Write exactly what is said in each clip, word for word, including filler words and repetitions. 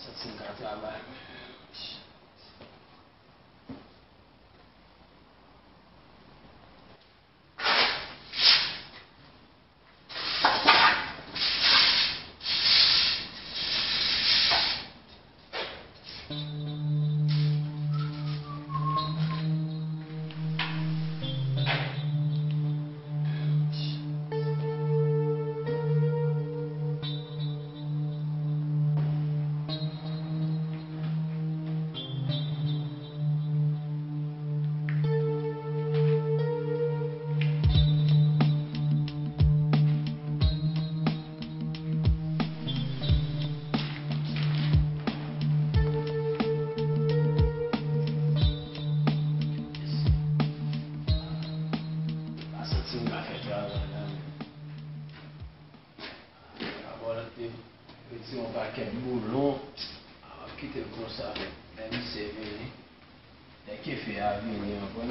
Santi m ka travay, men. Pa santi m ka fè travay la, men. Rapò la te retire yon pakèt boulon. A, m ap kite l konsa. Lè misye vini, lè kefe a vini ankò.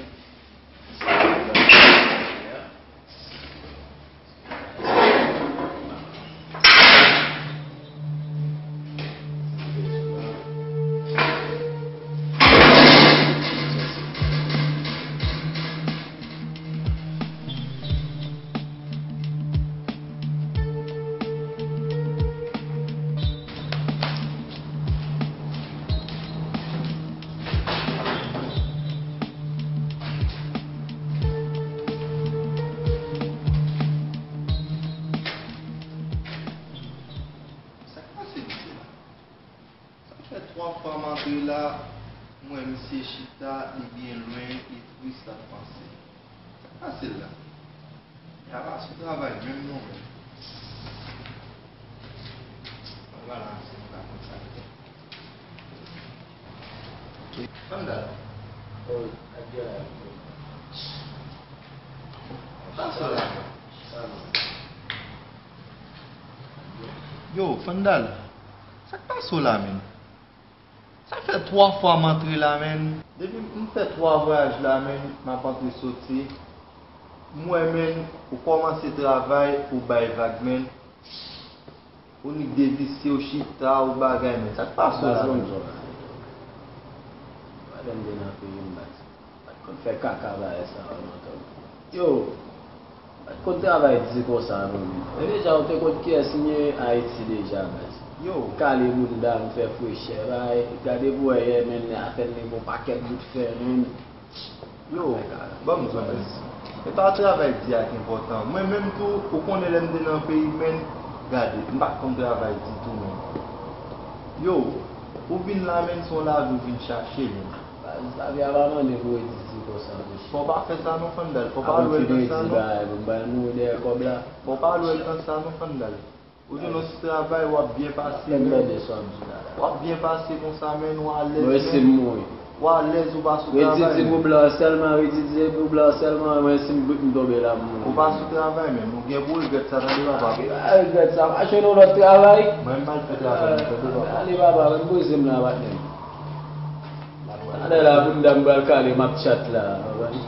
Sa k pase misye la? Sa fè twa fwa m antre la, m wè misye chita, li byen lwen, li tris, l ap panse. Sa k pase l la? Misye pa sou travay menm non, men. Ann pale ansanm, nou ka konn sa k gen. Fandal. Oh, adieu la. Sa k pase w la? Yo, Fandal, sa k pase w la menm? Sa fè twa fwa m antre la, menn. Depi m fè twa vwayaj la, menn, m ap antre soti. M wè, menn, ou kòmanse travay, ou bay vag, menn. Ou nik de visye, ou chita, ou bagay, menn. Sa k pase w la, menn? Baz, konn sa w la. Pandan m te nan peyi m, baz. Pa t konn fè kaka bagay sa yo non, Tòm. Yo, pa t konn travay di konsa non, men. Men deja, ou te konn kiyès m ye Ayiti deja, baz. Yo. Kale bounda m, fè frechè, bay. Gade pou wè yè, menn, afè n leve yon pakèt bout fè, menn. Yo, ban m di w, menn. E pa travay di a ki enpòtan. Mwen menm tou, ou konnen lè m te nan peyi, menn, gade, m pa t konn travay ditou, menn. Yo, ou vin la, menn, se yon lavi ou vin chache, menn. Baz, lavi a pa mande pou redi di konsa, monchè. Fò w pa fè sa non, Fandal. Fò w pa lwe l nan sa non. Fò w pa lwe l nan sa non, Fandal. Ou jwenn yon ti travay, w ap byen pase, menn. W ap byen pase konsa, menn, ou alèz, menn. Ou alèz, ou pa sou travay, menn. Redi di pou blan sèlman, redi di pou blan sèlman, mwen si m bout m tonbe la, m mouri. Ou pa sou travay, menn. Ou gen pou w regrèt sa, tande, papa. Regrèt sa, m a jwenn yon lòt travay. Mwen, m al fè travay, menn, tande, papa. Ale, papa, menn, poze m la, patnè. Talè la, bounda m pral kale, m ap tchat la, konprann?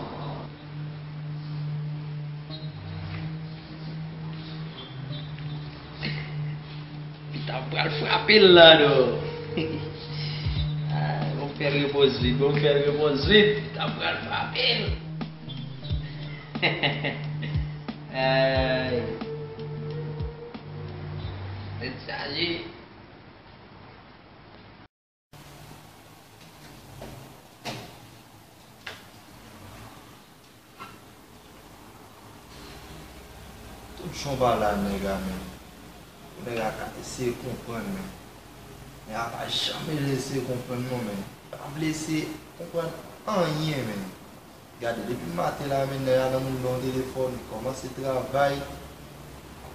Pita pral frape l la, non. Ah, bon, fè l repons vit, bon, fè l repons vit. Pita pral frape l. Ay. Tèt chaje. Tout jan w pale a nèg la, menn. Pou nèg la ka eseye konprann, menn. Nèg la pa janm eseye konprann non, menn. Pa vle eseye konprann anyen, menn. Gade, depi maten la, menn, nèg la nan moun ba w telefòn, li kòmanse travay,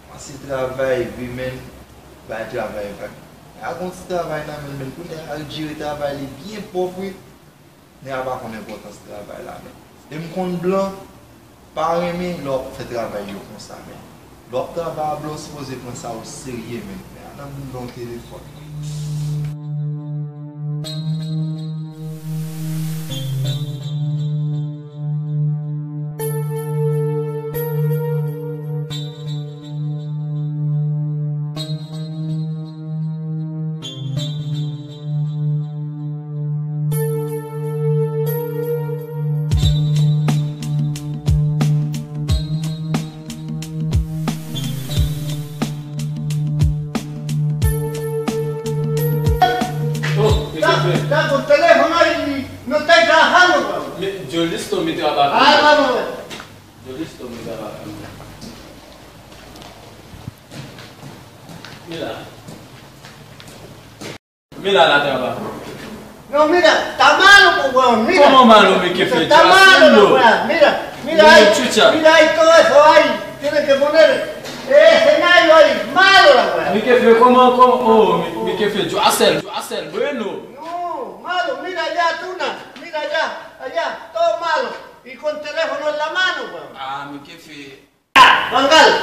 kòmanse travay, wi, menn, bay travay vag. Nèg la gon ti travay nan men l, menn, pou nèg la jere travay li byen pwòp, wi. Nèg la pa konn enpòtans travay la, menn. E m konn blan pa renmen lè w ap fè travay yo konsa, menn. Lè w ap travay a blan, w sipoze pran sa o serye, menn. Nèg la nan moun ba w telefòn. Tankou telefòn nan, li, nou te trabajando, bro. Mi, yo listo mi trabajo. Ah, vamos a ver. Yo listo mi trabajo. Mira. Mira la trabajo. No, mira, está malo, pues, weón, mira. ¿Cómo malo, mi jefe? Está malo, weón, mira, mira ahí, mira ahí todo eso ahí, tienen que poner ese escenario ahí, malo la weá. Mi jefe, ¿cómo, cómo? Oh, mi, mi jefe, yo hacer, yo hacer, bueno. No, malo, mira allá, Tuna, mira allá, allá, todo malo, y con teléfono en la mano, weón. Ah, mi jefe. Juan Carlos,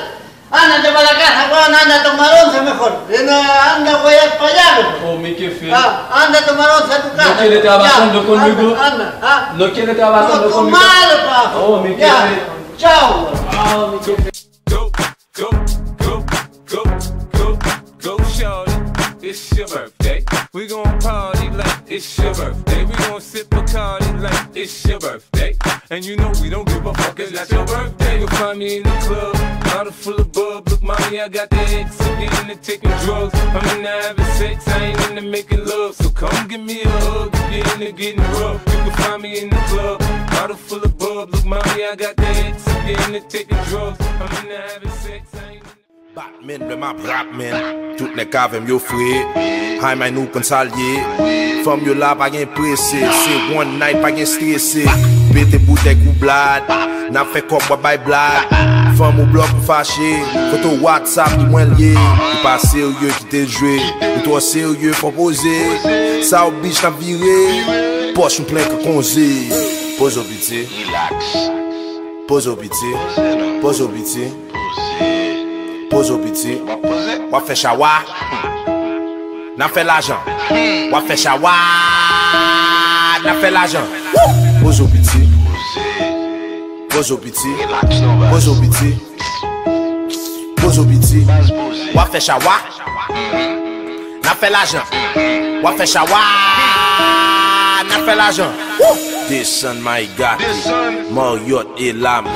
ándate para la casa, weón, anda a tomar once mejor. Anda, anda a guayar para allá, mejor. Oh, mi jefe. Ah, anda a tomar once a tu casa. ¿No quiere trabajar conmigo? Anda, anda, ah. ¿No quiere trabajar conmigo? No, tú malo, pa. Oh, mi jefe. Chao. Oh, mi jefe. Go, go, go, go, go, go, shorty. It's your birthday. We gon' party like it's your birthday. We gon' sip Bacardi like it's your birthday. And you know we don't give a fuck, it's not your birthday. You'll find me in the club, bottle full of bub. Look, mommy, I got the X, I'm getting to taking drugs. I'm into having sex, I ain't into making love. So come give me a hug if you're into getting rough. You can find me in the club, bottle full of bub. Look, mommy, I got the X, I'm getting to taking drugs. I'm into having sex, I ain't Batman, lè m ap rap, man. Tout nèg k avè m yo fre. Hay may nou konn sa l ye. Fanm yo la pa gen prese. Se one night, pa gen strese. Pete boutèy kou blad. N ap fè kòb, w ap bay blag. Fanm ou blòk ou fache. Foto WhatsApp li mwen l ye. Ou pa serye, kite l jwe. Ou twò serye, fò poze. Sa w bitch n ap vire. Pòch m plen k konze. Poze w piti. Relax. Poze w piti. Poze w piti. Poze w piti. W ap fè chawa. N ap fè lajan. W ap fè chawa. N ap fè lajan. Woo! Poze w piti. Poze w piti. Poze w piti. Poze w piti. W ap fè chawa. N ap fè lajan. W ap fè chawa. N ap fè lajan. Woo! Desann Mayi Gate. Marriott e Lame.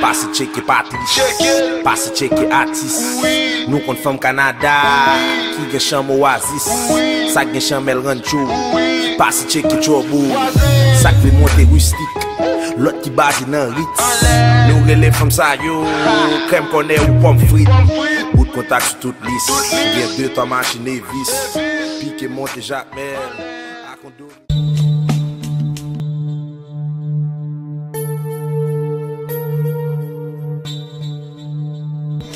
Pase tcheke Patrice. Pase tcheke atis. Nou konn fanm Kanada ki gen chanm Oasis. Sa k gen chanm El Rancho. Pase tcheke Trouble. Sa k vle monte Rustic. Lòt ki baze nan Ritz. Nou rele fanm sa yo krèm kònè ou pòm frit. Bout kontak sou tout lis. Gen de twa machin Evis. Pike monte Jakmèl. Akondoni.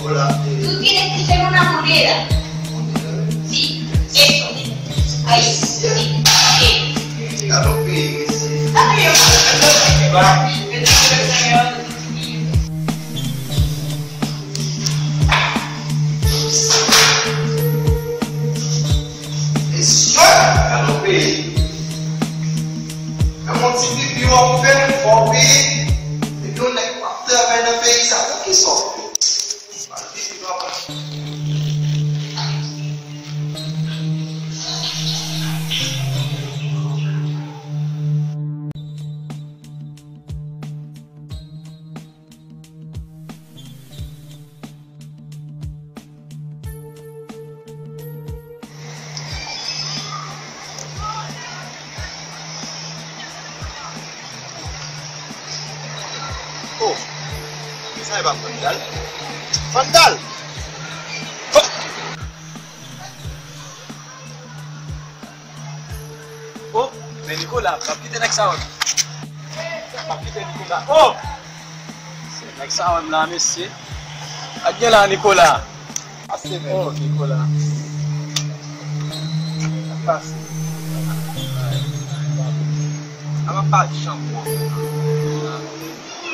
Hola, eh. Tú tienes que ser una moneda. Sí, eso. Ahí, sí. Galope. Mesye, galope. Nan yon ti pipi w ap fè, fò w peye. Epi yon nèg p ap travay nan peyi sa, pou kisa w fè? Oh, sa e pa Fandal? Fandal! Ho! Oh, men Nikola, m ap kite nèg sa wè m. M ap kite Nikola. Oh! Se nèg sa wè m la, mesye. Ak gen la, Nikola. Pase, men. Oh, Nikola. Pase. A m ap pale janm wè w.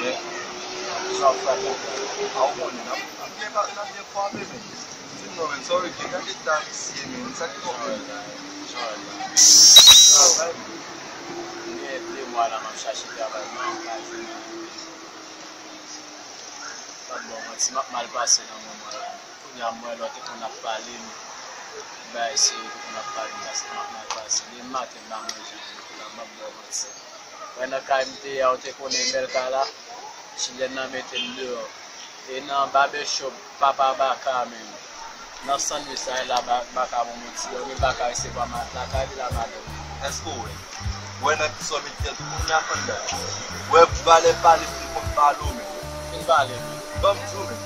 Men, sa w fè la, a w konnen, n ap, n ap byen pale, n ap byen frape, men. Di m non, men, sa w regle, gade ta misye, men, sa ki pwoblèm la? Travay. Gen de mwa la, m ap chache travay, men m pa jwenn anyen. M ap ba w manti, m ap mal pase nan moman la. Kounye a, m wè lè w te konn ap pale m, bay serye, te konn ap pale m, paske m ap mal pase. Demen maten, m pa manje anyen, m ap ba w manti. Mwen nan kay m te ye a, ou te konnen Melka la, chilèn nan mete m deyò. E nan barbershop papa Baka menm, nan sandwich sa la, Ba-, Baka ban mwen ti, men Baka resevwa m lakay li la madanm. Èske w wè? Ou wè nan ki sa w met tèt ou kounye a, Fanda? Ou wè valè pale m te konn pale w, men. Fin pale, men. Ban m di w, men.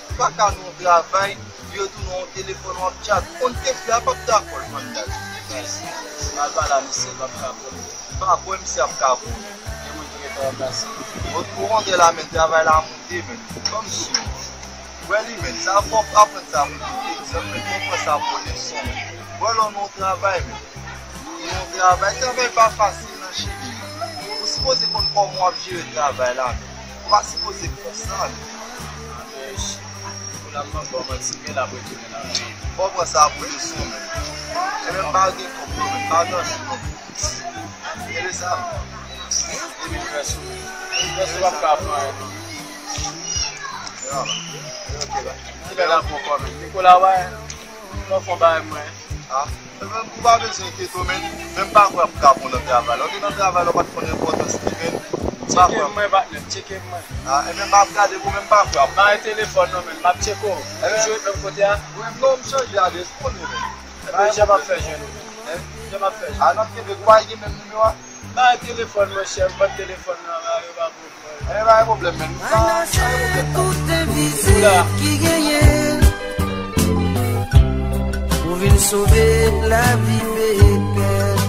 Ou pa ka nan yon travay, vire tounen yon telefòn w ap tchat. Konn te fè a p ap dakò l, Fanda. Al pale a misye, l p ap ka bon. Pa kwè misye ap ka bon. E mwen ki gentan ranplase. Ou, ou rantre la, men travay la monte, men. Ban m di w, men. Ou wè li, men. Sa fò w aprann sa pou egzanp, men. Fò w pran sa pou leson, men. Ou wè lè w nan yon travay, men. Yon travay, travay pa fasil nan Chili. Ou sipoze konn kòman w ap jere travay la, men. Ou pa sipoze konsa, men. Pou la m ban w manti, men l ap retounen nan peyi. Fò w pran sa pou leson, men. Ebyen, m pa gen kòb, non, men. M pa gen anpil non. Gade sa. Epi l fè sou. L fè sou, w ap ka pran. Yo, yo, ok, ba. Ki lè l ap pran kòb, men? Nikola, wè. Lè w fè yon bagay mwen. Ah, men ou pa bezwen enkyete w, men. Men m pa kwè ap ka bon nan travay la. Ou te nan travay la, ou pa t konn enpòtans li, men. M pa kwè. Tcheke mwen, patnè, tcheke mwen. Ah, ebyen, m ap gade pou, men m pa kwè ap bon. Bay telefòn nan, men. M ap tcheke w. Ou toujou ret menm kote a? Wi, non, m chanje adrès, ou konnen, men. Ebyen, jan m ap fè jwenn ou, men. Jan m ap fè jwenn ou. Ah, n ap kenbe, ou pa gen menm nimewo a? Bay telefòn, monchè, m ban telefòn nan, yo pa bon. Ebyen, pa gen pwoblèm, men. Pa, pa gen pwoblèm. Tout envizib ki genyen pou vin sove lavi pèpè.